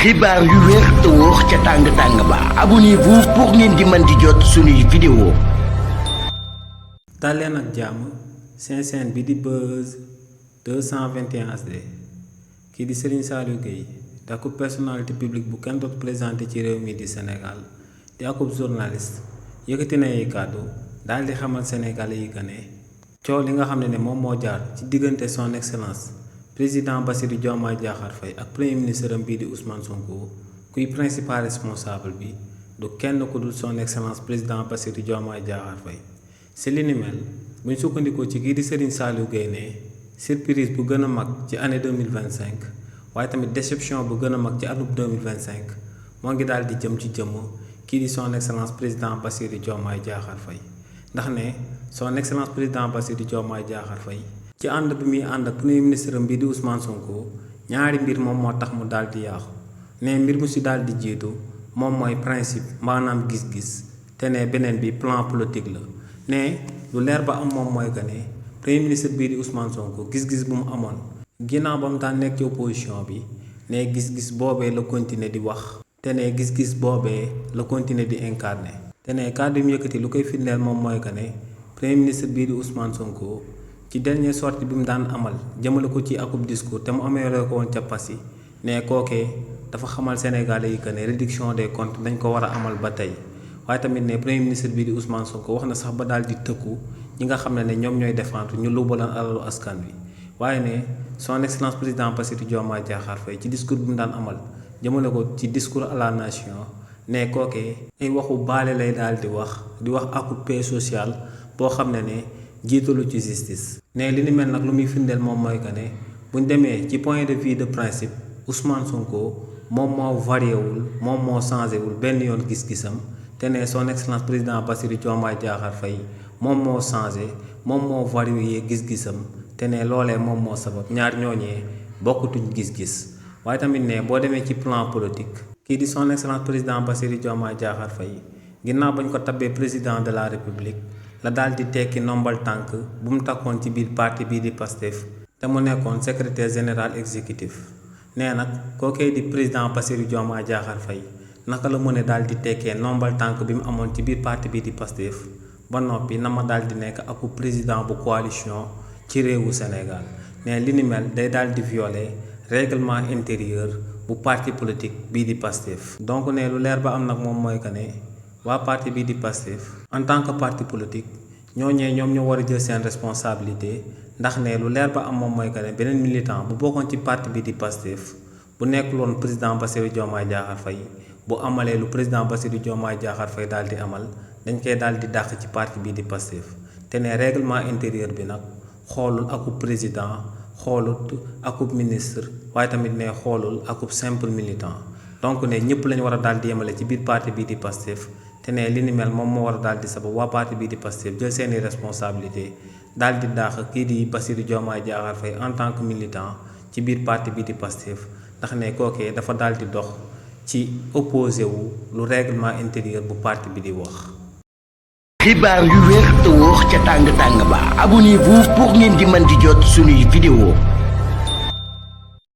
xibaar yu wér te wóor ca tàng ba abonnez-vous pour ngeen di mën di jot suñuy vidéo. daleen ak jàmm seen chaîne bi di Buzz 221 HD kii di Serigne Saliou Gueye di akub personnalité publique bu kenn doot présenté ci réew mi di Sénégal di akub journaliste yëkkati na ay kàddu daal di xamal sénégalais yi que ne coow li nga xam ne moom moo jaar ci diggante son excellence président Bassirou Diomaye Diakhar Faye ak premier ministre am bii di Ousmane Sonko kuy principal responsable bi du kenn ku dul son excellence président Bassirou Diomaye Diakhar Faye si li ni mel buñ sukkandikoo ci kii di Serigne Saliou Gueye ne surprise bu gën a mag ci année 2025 waaye tamit déception bu gën a mag ci atum 2025 moo ngi daal di jëm ci jëmm kii di son excellence président Bassirou Diomaye Diakhar Faye ndax ne son excellence président Bassirou Diomaye Diakhar Faye ci ànd bi muy ànd ak premier ministre am bii di Ousmane Sonko ñaari mbir moom moo tax mu daal di yaaxu ne mbir mu si daal di jiitu moom mooy principe maanaam gis-gis te ne beneen bi plan politique la ne lu leer ba am moom mooy que ne premier ministre bii di Ousmane Sonko gis-gis bu mu amoon ginnaaw ba mu daan nekk ci opposition bi ne gis-gis boobee la continuer di wax te ne gis-gis boobee la continuer di incarner te ne kàddu mu yëkkati lu koy firndeel moom mooy que ne premier ministre bii di Ousmane Sonko ci dernière sortie bi mu daan amal jëmale ko ci akub discours te mu amee ko woon ca Passy ne kookee dafa xamal Sénégalais yi que ne réduction des comptes dañ ko war a amal ba tey waaye tamit ne premier ministre bii di Ousmane Sonko wax na sax ba daal di tëkku ñi nga xam ne ñoom ñooy défendre ñu luubalaan alalu askan wi waaye ne son excellence président Bassirou Diomaye Diakhar Faye ci discours bi mu daan amal jëmale ko ci discours à la nation ne kookee ay waxu baale lay daal di wax akub paix sociale boo xam ne jiitalu ci justice ne li ni mel nag lu muy firndeel moom mooy que ne buñ demee ci point de vue de principe Ousmane Sonko moom moo varié wul moom moo changé wul benn yoon gis-gisam te ne son excellence président Bassirou Diomaye Diakhar Faye moom moo changé moom moo varié gis-gisam te ne loolee moom moo sabab ñaar ñooñee bokkutuñ gis-gis waaye tamit ne boo demee ci plan politique kii di son excellence président Bassirou Diomaye Diakhar Faye ginnaaw bañ ko tabbee président de la république la daal di tekki nombal tànk bu mu takkoon ci biir parti bii di Pastef te mu nekkoon secrétaire général exécutif nee nag kookee di président Bassirou Diomaye Diakhar Faye naka la mën a daal di tekkee nombal tànk bi mu amoon ci biir parti bii di Pastef ba noppi na ma daal di nekk aku président bu coalition ci réewu Sénégal ne li ni mel day daal di violer règlement intérieur bu parti politique bii di Pastef donc ne lu leer ba am nag moom mooy que ne waa parti bii di Pastef en tant que parti politique ñooñee ñoom ñoo war a jël seen responsabilité ndax ne lu leer ba am moom mooy que ne beneen militant bu bokkoon ci parti bii di Pastef bu nekk loon président Bassirou Diomaye Diakhar Faye bu amalee lu président Bassirou Diomaye Diakhar Faye daal di amal dañ koy daal di dàq ci parti bii di Pastef te ne règlement intérieur bi nag xoolul akub président xoolut akub ministre waaye tamit ne xoolul akub simple militant donc ne ñëpp lañu war a daal di yemale ci biir parti bii di Pastef te ne li ni mel moom moo war a daal di sabab waa parti bii di Pastef jël seeni responsabilité daal di daax kii di Bassirou Diomaye Diakhar Faye en tant que militant ci biir parti bii di Pastef ndax ne kookee dafa daal di dox ci opposé wu lu règlement intérieur bu parti bi di wax. xibaar yu wér te wóor ca tàng ba abonnez-vous pour ngeen di mën di jot suñuy vidéo.